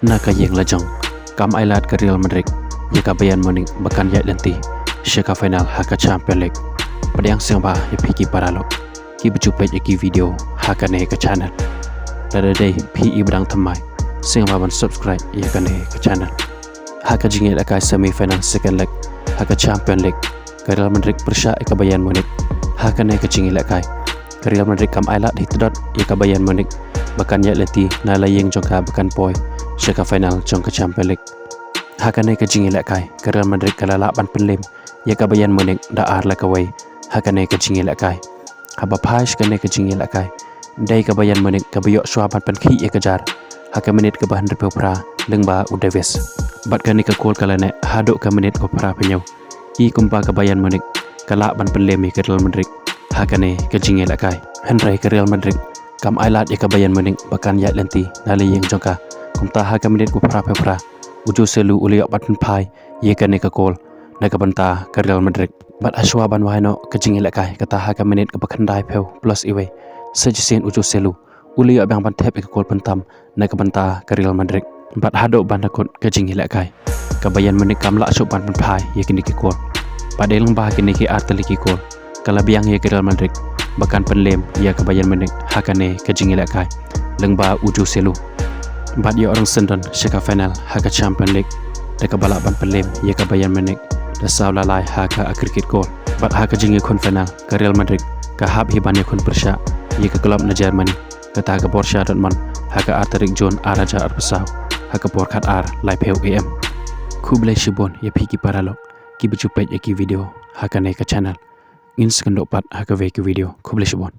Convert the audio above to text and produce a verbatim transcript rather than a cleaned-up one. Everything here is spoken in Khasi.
Na ka ïing la jong, kam ailad ka Real Madrid ïa ka Bayern Munich ba kan ïaid lynti sha ka final ha ka Champions League. Pdiang sngewbha ïa phi ki paralok kiba ju peit ïa ki video ha kane ka channel. Lada dei phi iba dang thymmai, sngewbha ban subscribe ïa kane ka channel. Ha ka jingïalehkai semi final second leg ha ka Champions League, ka Real Madrid pyrshah ïa ka Bayern Munich. Ha kane ka jingïalehkai, ka Real Madrid kam ailad hi tdot ïa ka Bayern Munich ba kan ïaid lynti na la ïing jong ka ba kan poi sha ka final jong ka Champions League. Ha kane ka jingïalehkai, ka Real Madrid ka la lah ban pynlem ïa ka Bayern Munich da ar la kawei ha kane ka jingïalehkai. Haba phai sha kane ka jingïalehkai, dei ka Bayern Munich kaba ïoh shuwa ban pynkhih ïa ka jar ha ka minit kaba hynriewphew phra lyngba u Davies. Bad kane ka kol ka la neh haduh ka minit kaba phra phew hynñiew. Ki kumba ka Bayern Munich ka lah ban pynlem ïa ka Real Madrid ha kane ka jingïalehkai. Hynrei ka Real Madrid kam ailad ïa ka Bayern Munich ba kan ïaid lynti na la ïing jong ka. Kumta ha ka minit kaba phra phew phra, u Joselu u la ïoh ban pynphai ïa kane ka kol na ka bynta ka Real Madrid. Bad ha shuwa ban wai noh ka jingïalehkai, kata ha ka minit kaba khyndaiphew plus iwei, sa shisien u Joselu u la ïoh biang ban thep ïa ka kol pyntam na ka bynta ka Real Madrid. Bad haduh ban da kut ka jingïalehkai, ka Bayern Munich kam lah shuh ban pynphai ïa kine ki kol. Bad dei lyngba kine ki ar tylli ki kol, ka la biang ïa ka Real Madrid ba kan pynlem ïa ka Bayern Munich ha kane ka jingïalehkai lyngba u Joselu. Bad ïoh rynsan don sha ka final ha ka Champions League da kaba lah ban pynlem ïa ka Bayern Munich da saw la lai ha ka aggregate goal. Bad ha ka jingïakhun final, ka Real Madrid ka hap hi ban ïakhun pyrshah ïa ka club na Germany, kata ka Borussia Dortmund, ha ka ar tarik Jun ar hajar arphew saw, ha ka por khatar laiphew A M. Khublei shibun ïa phi ki paralok kiba ju peit ïa ki video ha kane ka channel. Ngin sa kynduh pat ha kawei ka video. Khublei shibun.